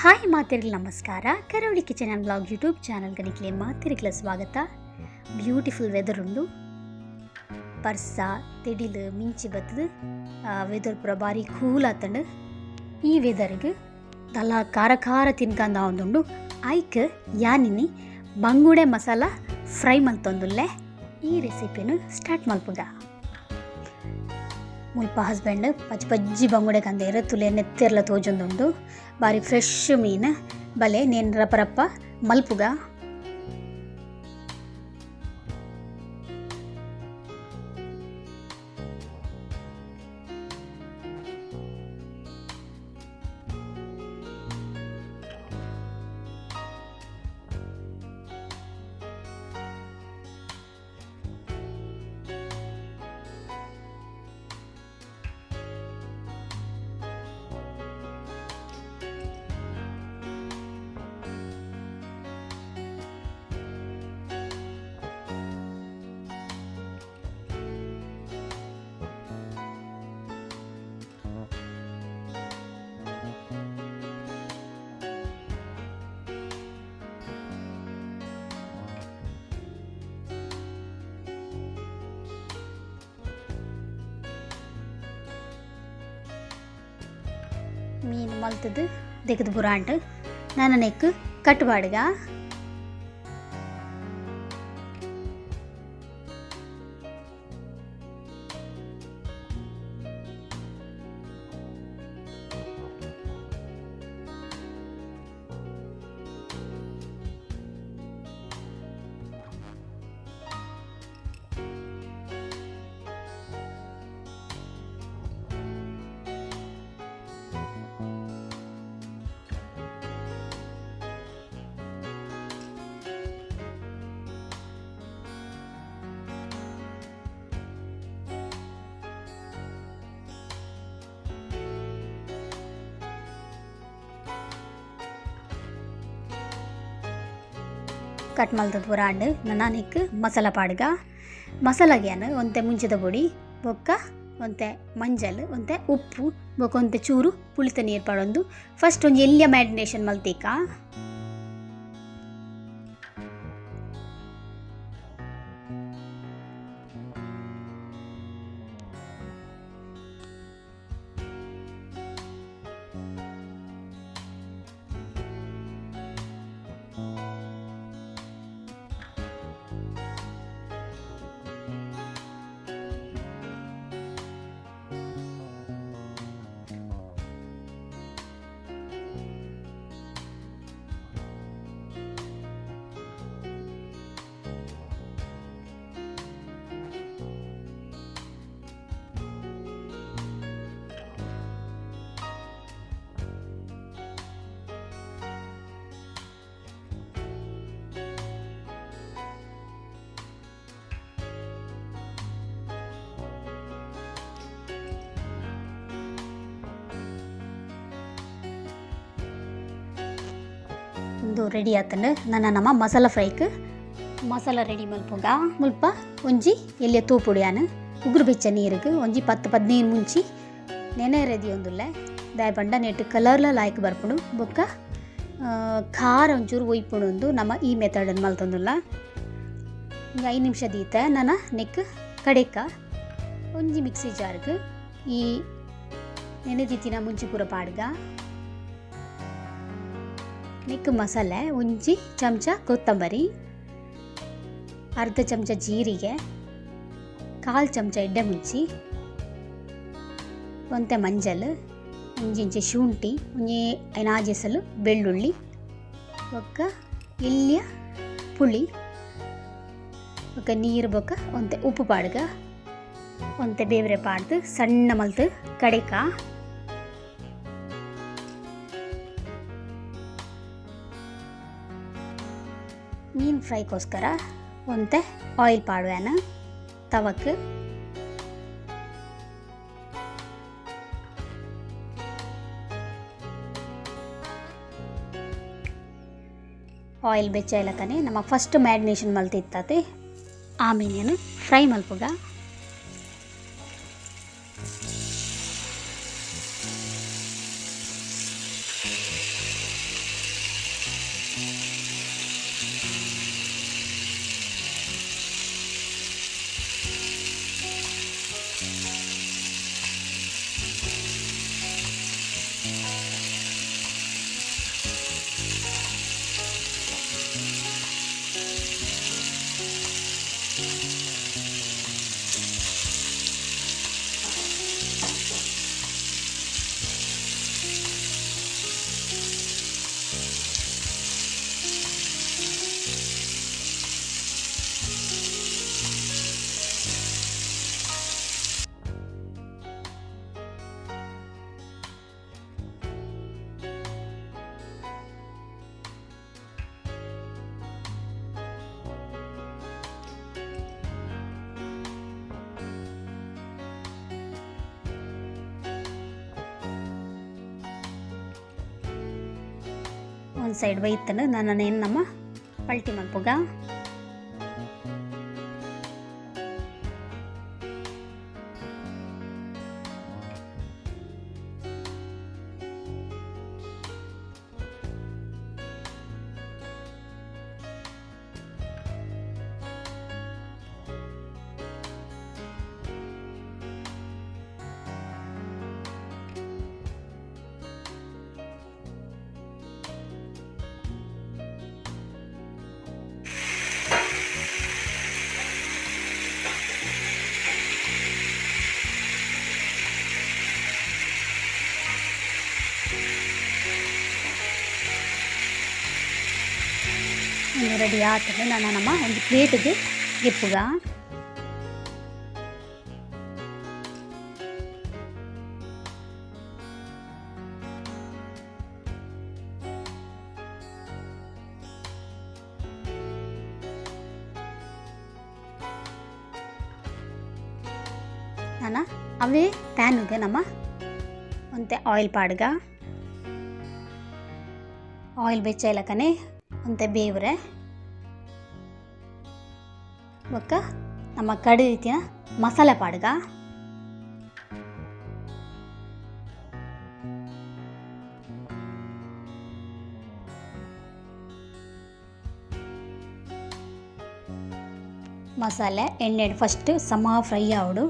Hi ಮಾತೆರ್ಗ್ಲ ನಮಸ್ಕಾರ. Karavali kitchen and blog YouTube channel ಗನಿಕ್ಲೆ ಮಾತೆರ್ಗ್ಲ ಸ್ವಾಗತ. Beautiful weather ಉಂಡು. ಬರ್ಸ ತೆಡಿಲು ಮಿಂಚಿ ಬತ್ತದು ವೆದರ್ ಪೂರ ಬಾರಿ ಕೂಲ್ ಆತಂಡು. ಈ ವೆದರ್ಗ್ ದಲ ಖಾರ ಖಾರ ತಿನ್ಕಂದ ಒಂದುಂಡು. ಐಕ್ ಯಾನಿನಿ ಬಂಗುಡೆ ಮಸಾಲ ಫ್ರೈ ಮಲ್ತೊಂದುಲ್ಲೆ. ಈ ರೆಸಿಪಿನ ಸ್ಟಾರ್ಟ್ ಮಲ್ಪುಗ. ಮುಲ್ಪ ಹಸ್ಬೆಂಡ್ ಪಜ್ಜಿ ಪಜ್ಜಿ ಬಂಗುಡೆ ಕಂದೇರು ತುಲೆ ನೆತ್ತೆರ್ಲ ತೋಜೊಂದುಂಡು. ಬಾರಿ ಫ್ರೆಶ್ ಮೀನು ಬಲೆ ನೇನ್ ರಪ್ಪ ರಪ್ಪ ಮಲ್ಪುಗ. ಮೀನು ಮಲ್ತದು ದೆಗದು ಬುರಾಂಡ್ ನನ ನೆಕ್ ಕಟ್ಪಾಡ್ಗ. ಕಟ್ ಮಲ್ತದ ಪೂರ ಆಂಡ್. ನನ ನೆಕ್ ಮಸಾಲ ಪಾಡ್ಗ. ಮಸಾಲಾಗ್ಯಾನ ಒಂತೆ ಮುಂಚಿದ ಪೊಡಿ ಬೊಕ್ಕ ಒಂತೆ ಮಂಜಲ್ ಒಂತೆ ಉಪ್ಪು ಬೊಕ್ಕ ಒಂತೆ ಚೂರು ಪುಳಿತ ನೀರು ಪಾಡೊಂದು ಫಸ್ಟ್ ಒಂಜಿ ಎಲ್ಯ ಮ್ಯಾರಿನೇಷನ್ ಮಲ್ತೀಕ. ಉಂದು ರೆಡಿ ಆತಂಡು. ನನ ನಮ್ಮ ಮಸಾಲ ಫ್ರೈಕ್ ಮಸಾಲ ರೆಡಿ ಮಲ್ಪುಗ. ಮುಲ್ಪ ಒಂಜಿ ಎಲ್ಯ ತೂಪುಡಿಯಾನು ಉಗುರು ಬೆಚ್ಚ ನೀರಿಗೆ ಒಂಜಿ 10-15 ಮುಂಚಿ ನೆನೆ ರೆದಿ ಒಂದುಲ್ಲೆ. ದಾಯ ಪಂಡ ನೆಟ್ ಕಲರ್ಲ ಲಾಯ್ಕ್ ಬರ್ಪುಂಡು ಬೊಕ್ಕ ಖಾರ ಒಂಚೂರು ಒಯ್ಪುಂಡು ಉಂದು ನಮ್ಮ ಈ ಮೆಥಡನ್ನು ಮಲ್ತೊಂದುಲ್ಲ. ಒಂಜಿ 5 ನಿಮಿಷ ದೀತ ನನ ನೆಕ್ ಕಡೆಕ ಒಂಜಿ ಮಿಕ್ಸಿ ಜಾರ್ಗ್ ಈ ನೆನೆ ದೀತಿನ ಮುಂಚಿ ಪೂರ ಪಾಡ್ಗ. ನೆಕ್ ಮಸಾಲೆ ಒಂಜಿ ಚಮಚ ಕೊತ್ತಂಬರಿ, ಅರ್ಧ ಚಮಚ ಜೀರಿಗೆ, 1/4 ಚಮಚ ಎಡ್ಡೆ ಮುಂಚಿ, ಒಂತೆ ಮಂಜಲ್, ಒಂಜಿ ಇಂಚಿ ಶುಂಠಿ, ಒಂಜಿ ಐನಾಜೆಸಲು ಬೆಳ್ಳುಳ್ಳಿ, ಬೊಕ್ಕ ಎಲ್ಯ ಪುಳಿ, ಬೊಕ್ಕ ನೀರು ಬೊಕ್ಕ ಒಂತೆ ಉಪ್ಪು ಪಾಡ್ಗ, ಒಂತೆ ಬೇವರೆ ಪಾಡ್ದು ಸಣ್ಣ ಮಲ್ತು ಕಡೆಕ. ಮೀನು ಫ್ರೈಗೋಸ್ಕರ ಒಂತೆ ಆಯಿಲ್ ಪಾಡುವೆನು ತವಕ್. ಆಯಿಲ್ ಬೆಚ್ಚ ಇಲಕನೆ ನಮ್ಮ ಫಸ್ಟ್ ಮ್ಯಾರಿನೇಷನ್ ಮಲ್ತಿತ್ತಾತೆ ಆ ಮೀನನ್ನು ಫ್ರೈ ಮಲ್ಪುಗ. ಒಂದು ಸೈಡ್ ಬೈತಂಡು ನನ್ನ ನಮ್ಮ ಪಲ್ಟಿ ಮಲ್ಪುಗ. ರೆಡಿ ಆತಂಡು ನಾನು ನಮ್ಮ ಒಂದು ಪ್ಲೇಟಿಗೆ ಗಿಪ್ಪುಗ. ನಾನು ಅವೇ ಪ್ಯಾನ್ಗೆ ನಮ್ಮ ಒಂತೆ ಆಯಿಲ್ ಪಾಡ್ಗ. ಆಯಿಲ್ ಬೆಚ್ಚ ಇಲಕನೆ ಒಂತೆ ಬೇವ್ರೆ ಬೊಕ್ಕ ನಮ್ಮ ಕಡಿ ರೀತಿಯ ಮಸಾಲೆ ಪಾಡ್ಗ. ಮಸಾಲೆ ಎಣ್ಣೆ ಫಸ್ಟ್ ಸಮ ಫ್ರೈ ಆವಡು.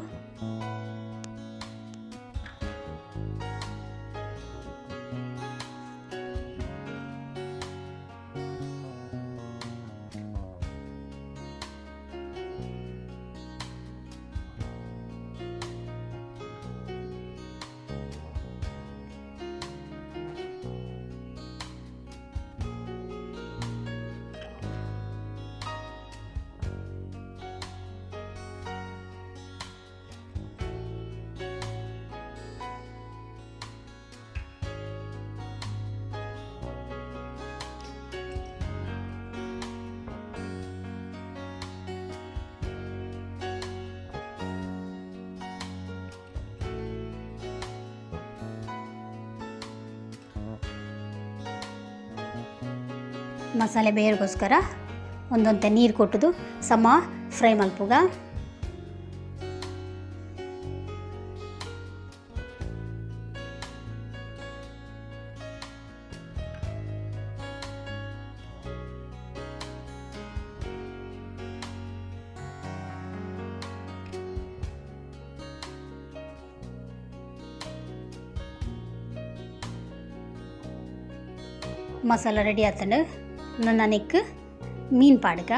ಮಸಾಲೆ ಬೇಯರ್ಗೋಸ್ಕರ ಒಂದೊಂತೆ ನೀರು ಕೊಟ್ಟುದು ಸಮ ಫ್ರೈ ಮಲ್ಪುಗ. ಮಸಾಲ ರೆಡಿ ಆತಂಡು ನನಕ್ಕೆ ಮೀನು ಪಾಡ್ಗ.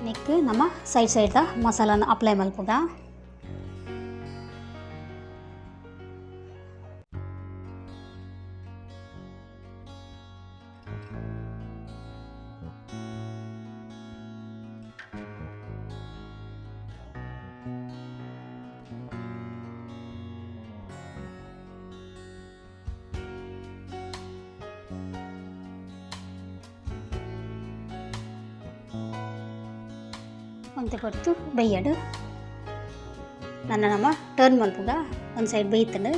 ನೆಕ್ ನಮ್ಮ ಸೈಡ್ ಸೈಡ್ದ ಮಸಾಲಾನ ಅಪ್ಲೈ ಮಲ್ಪುಗ. ಒಂತೆ ಪೊರ್ತು ಬೇಯಡು. ನನ್ನ ನಮ್ಮ ಟರ್ನ್ ಮಲ್ಪುಗ ಒಂದು ಸೈಡ್ ಬೇಯ್ತಂಡು.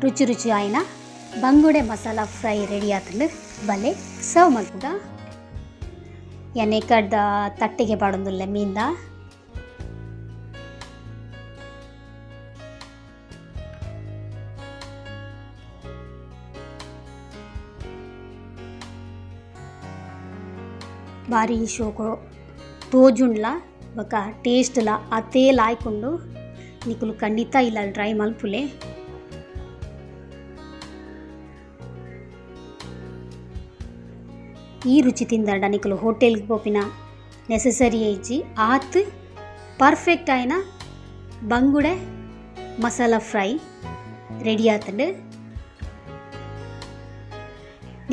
ರುಚಿ ರುಚಿ ಆಯಿನ ಬಂಗುಡೆ ಮಸಾಲ ಫ್ರೈ ರೆಡಿ ಆತಂಡು. ಬಲೆ ಸರ್ವ್ ಮಲ್ಪುಗ. ಎಣ್ಣೆ ಕಡ್ದ ತಟ್ಟೆಗೆ ಪಾಡೊಂದುಲ್ಲ ಮೀನ್ದ. ಬಾರಿ ಶೋಕು ತೋಜುಂಡ್ಲ ಬೊಕ ಟೇಸ್ಟ್ಲ ಆ ತೇಲ್ ಆಯ್ಕೊಂಡು ನಿಕುಲು ಖಂಡಿತ ಇಲ್ಲ ಟ್ರೈ ಮಲ್ಪುಲೆ. ಈ ರುಚಿ ತಿಂದಡ ನಿಕುಲು ಹೋಟೆಲ್ಗೆ ಪೋಪಿನ ನೆಸೆಸರಿ ಐಜಿ ಆತ್ ಪರ್ಫೆಕ್ಟ್ ಆಯಿನ ಬಂಗುಡೆ ಮಸಾಲ ಫ್ರೈ ರೆಡಿ ಆತಂಡು.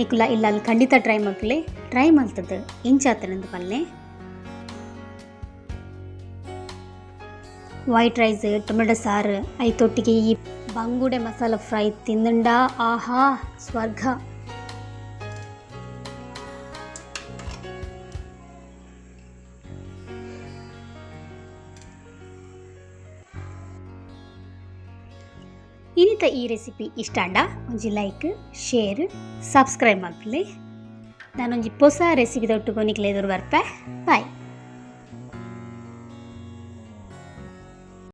ನಿಕುಲ ಇಲ್ಲ ಅಲ್ಲಿ ಖಂಡಿತ ಟ್ರೈ ಮಲ್ಪುಲೆ. ಟ್ರೈ ಮಲ್ತದ್ದು ಇಂಚಾತನಂದು ಪಲ್ಲೆ. ವೈಟ್ ರೈಸ್ ಟೊಮೆಟೊ ಸಾರು ಐತೊಟ್ಟಿಗೆ ಈ ಬಂಗುಡೆ ಮಸಾಲ ಫ್ರೈ ತಿಂದಂಡ ಆಹಾ ಸ್ವರ್ಗ. ಇನ್ನಿತ ಈ ರೆಸಿಪಿ ಇಷ್ಟ ಆಂಡ ಒಂಜಿ ಲೈಕ್ ಶೇರ್ ಸಬ್ಸ್ಕ್ರೈಬ್ ಮಲ್ಪುಲೆ. ನಾನೊಂಜಿ ಪೊಸ ರೆಸಿಪಿ ದೊಟ್ಟುಗು ನಿಕ್ಲೆ ಎದುರು ಬರ್ಪೆ. ಬಾಯ್.